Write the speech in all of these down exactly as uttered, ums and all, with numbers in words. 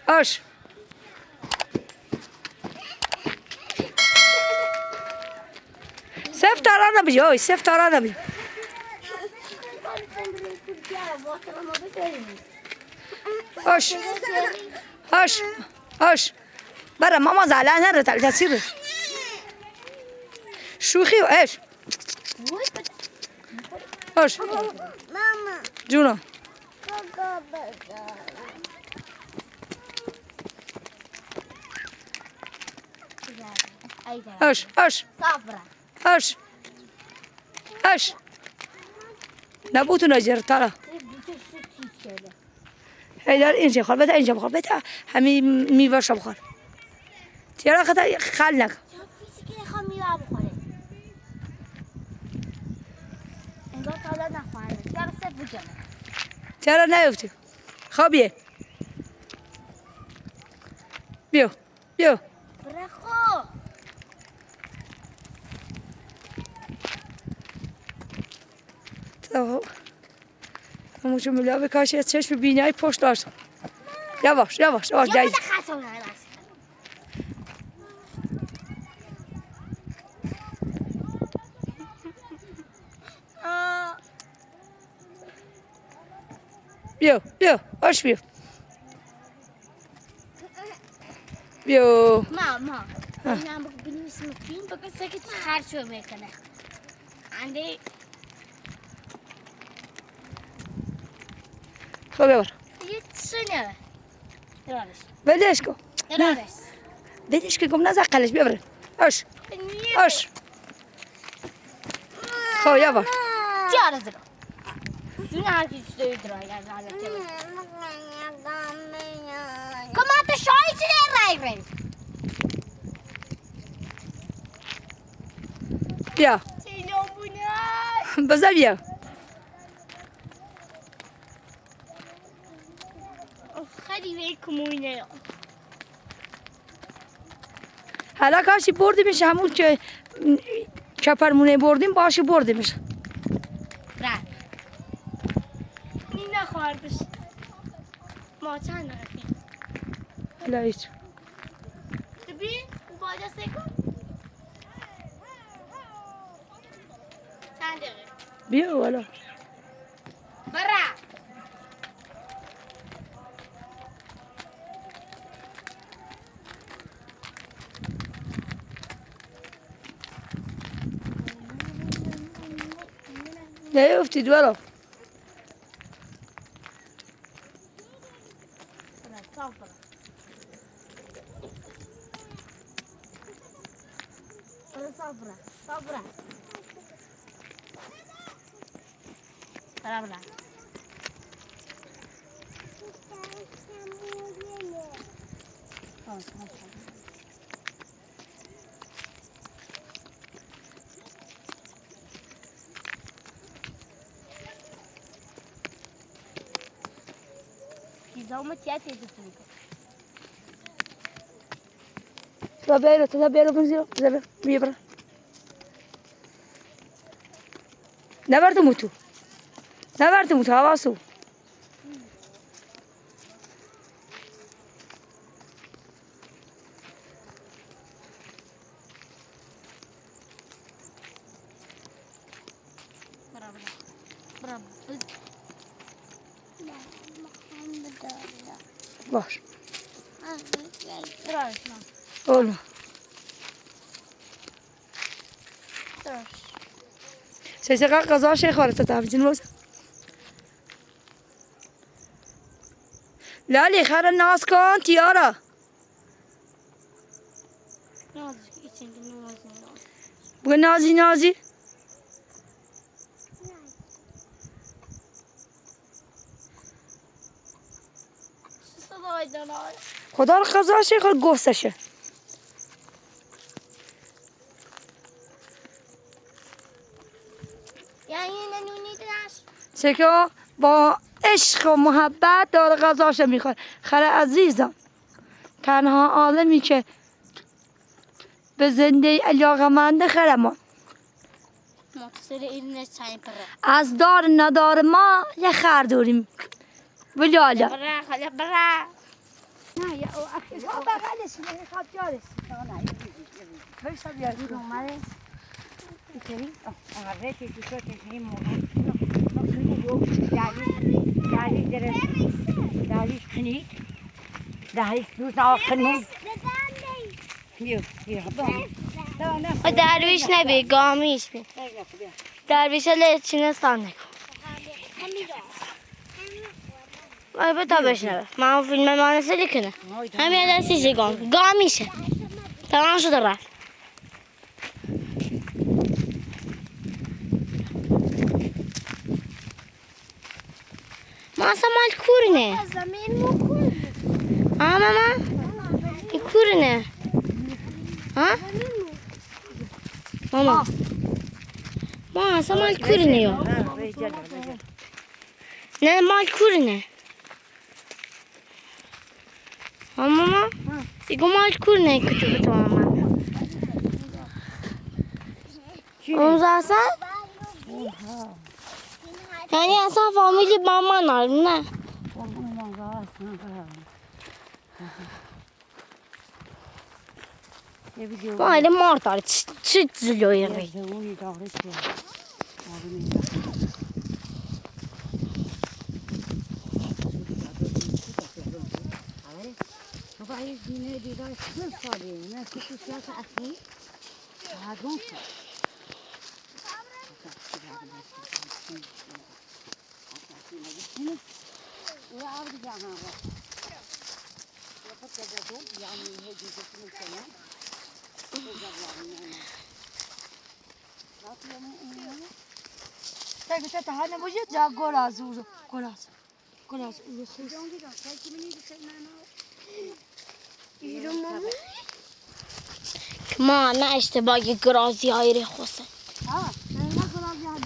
Aş. Sef tarana bir, oy, sef tarana bir. Aş. Aş. Aş. Bara mama zalan her tal tasir. Şuxi, aş. Aş. Mama. Cuna. Aş, aş. Sabra. Aş. Aş. Nabutu najer tara. Heyder ince xal, bete ince xal, bete. Hami mi var şab xal. Tiyara kata xal nak. Tiyara ne yufti. Xabiye. Biyo. Biyo. Bırak o. Tamam. Tamam, şu mülâ bir karşıya çeşme binayı poşlarsın. Yavaş, yavaş, yavaş. Yavaş, gel. Biyo, biyo, aş biyo. Biyo. Mama. Ha. Bugün bizim gün, bugün sekiz her şey mekana. Andi. Xo, biyo. Yetişine. Yavaş. Beleško. Yavaş. Beleško, kom naza kaleš, biyo. Aş. Aş. Xo, yavaş. Tiyara zıra. Dün herkes dövdüre ya, ya, ya. Kamata şoy içine ray ray. Ya. Selam, bu ne? Baza ya. Of, hadi ve kumuyne ya. Hələ kaşi bordemiş, həmon ki, kəpər mıne bordim, başi bordemiş. Bırak. Ninə xardeş. Maçan. Hələ hiç. Tabii, bu baca seko. Sen de. Biyo, hələ. Bırak. Ne yufti, duvaro. Sabra, sabra. Bırak, bırak. Biz ama tiyatro yapıyorduk. Tabelo, tabelo, bunzio, tabelo, vibra. Nəvərdi mutu. Nəvərdi mutu, havasu. Var. Olma. Sese qa-, qazan şey xarı tata, bizim olsa. Lali, xarı naskan tiyara. Nazik, içinde nazik, nazik. Bu nazik, nazik. Xodar qazan şey, xar gosa şey. چکه با عشق و محبت داره غذاش می‌خوره. خره عزیزم، تنها عالمی که به زندگی علاقه‌منده خرمان. از دار ندار ما یه خر داریم. ولی حالا. نه، یا، او، اخی، او بغلش، یعنی، خب، جارش. نه، نه، این، این، این. هر شب یا، دور اومده. اینطوری؟ آه، آه، رفتی تو تو تشنه‌ای مرغ. نه، نه، یو، داری، داری، داره. داری کنی. داری، دو تا کنی. یو، یو، با. نه، نه. او درویش نبی، گامیش بی. نه، نه، بیا. درویش له چینستان نکو. آی، به تا بشنوه. من اون فیلم مانسه لیکنه. همین الان سیسی گم. گم می‌شه. تمام شده رفت. ماما، اصلاً مال کورینه. زمین مو کورینه. ها، ماما؟ این کورینه. ها؟ زمین مو. ماما. ماما، اصلاً مال کورینه یا. نه، مال کورینه. ها، ماما؟ ها. ایگو مال کورینه، کوچو کوچو ماما. اون زاسا؟ اوها. یعنی اصلاً فامیلی ماما نار، نه؟ قربون ماما، اصلاً. وای، له مار داره، چی، چی زیلویه بی؟ تاگه تا تهانه بوجه جا گراز او، گراز. گراز او خوس. ایرو ماما. که ما نه اشتباهی گرازی های ره خوسه. ها، نه گرازی های.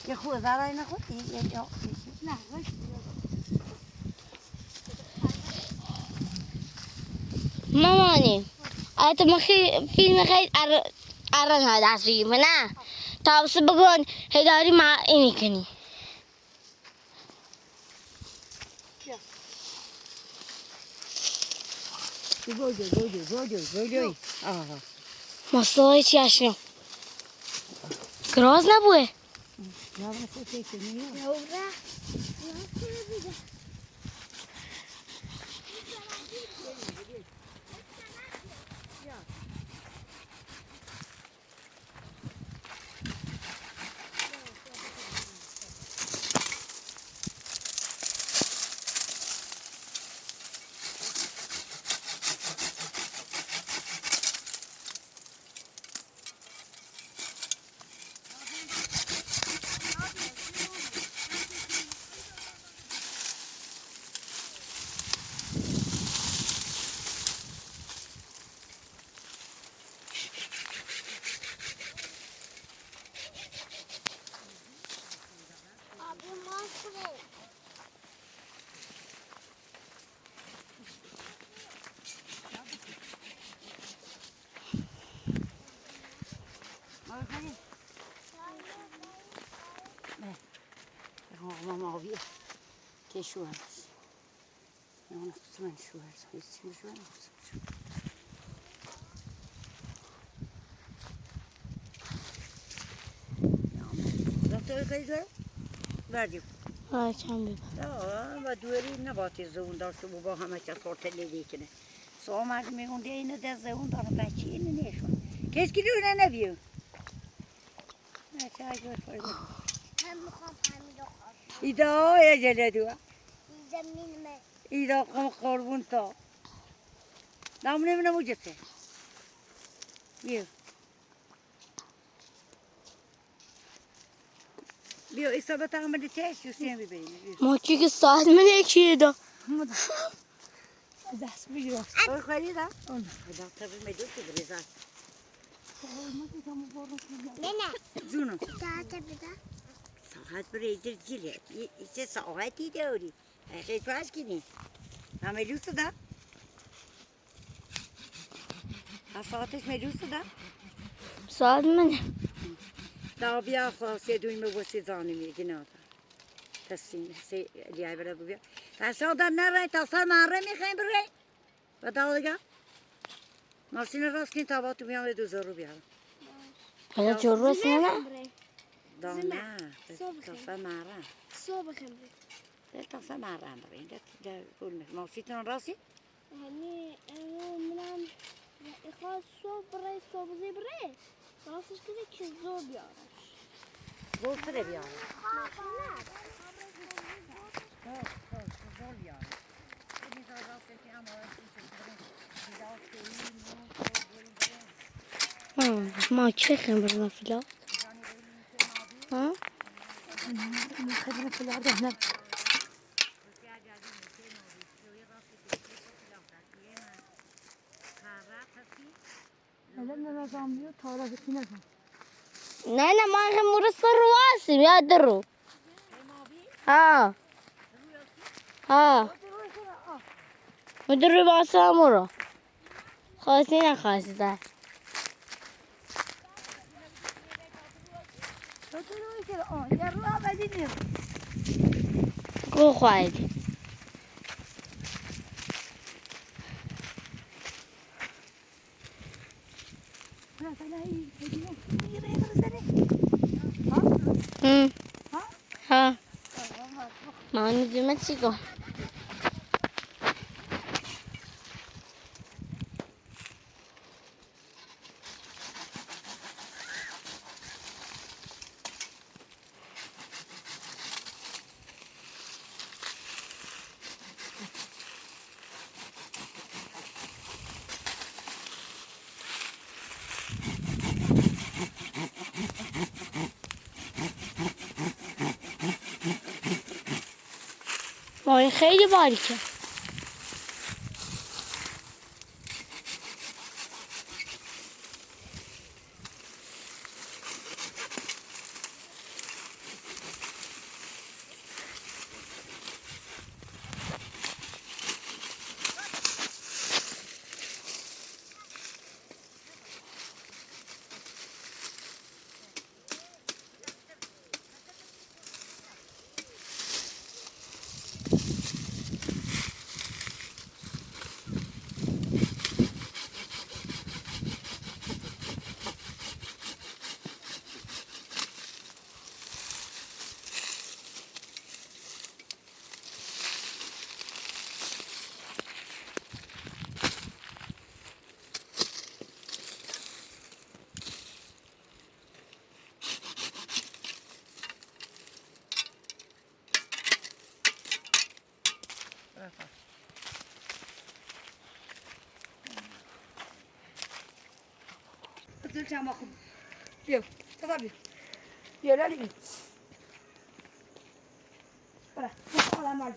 یه خو زارای نخو، یه، یه، یه. نه، مامانی، ات مخی فیلم خیلی ار-، ارن ها دست بگیم، نه؟ تا بس بگون، هداری ما اینی کنی. بیا. بیا، بیا، بیا، بیا، بیا، بیا. آها. ماسای چی اشنو؟ گراز نبوه. Mama, mama, mama, mama. Zaten öyle kaydı. Verdim. Ay, sen bir bak. Ya, ama duvarı ne batı zıvında şu bu bahama ças ortalığı dikine. Soğumaz mı? Onda yine de zıvında bacı yine ne şu? Keşke öyle ne diyor? Ne çay gör koydu. Ben bu kampanya yok. İda ya cele diyor. Zemine. İda kom korbun to. Namne mine mucete. Yo. Bia, isabet amade test, yo sen bibeyne. Ma ki ki saat mı ne ki da? Ders biliyor. Oy, koydu da. Onu. Da tabii medu ki brezat. Nene. Juno. Saat bir de. Saat bir edir cile. İşte saat idi öyle. E, şey, tu aşkini. Ama Lusu da. Ha, saatış melusu da? Saat mı ne? Da bia xo se duyme bo se zanime gina da. Tasin, se, liai bere bubia. Tasau da nara, tasau mara mi khain bere. Badalga. Marsina raskin tava tu mian le du zoru bia. Ala joru sina? Dona, tasau mara. Sobe khain bere. Tasau mara bere. Inda, inda, kun, marsina rasi? Hani, e, mınan, ya, e, ha, sobre, sobre, bre. Nasıl ki de ki zor bir araç. Zor süre bir araç. Zor, zor, zor bir araç. Hı, ma çekin bir nafile. Ha? Hı, bir nafile de ne? Nene, ma hem burası ruası ya duru. Ha. Ha. Müdürü basa muro. Khasina khasda. Go quiet. Hmm. Ha. Mami, dime chico. وای، خیلی باریکه. Betul sama aku. Yo, tetapi. Yo, lari. Para, para mal.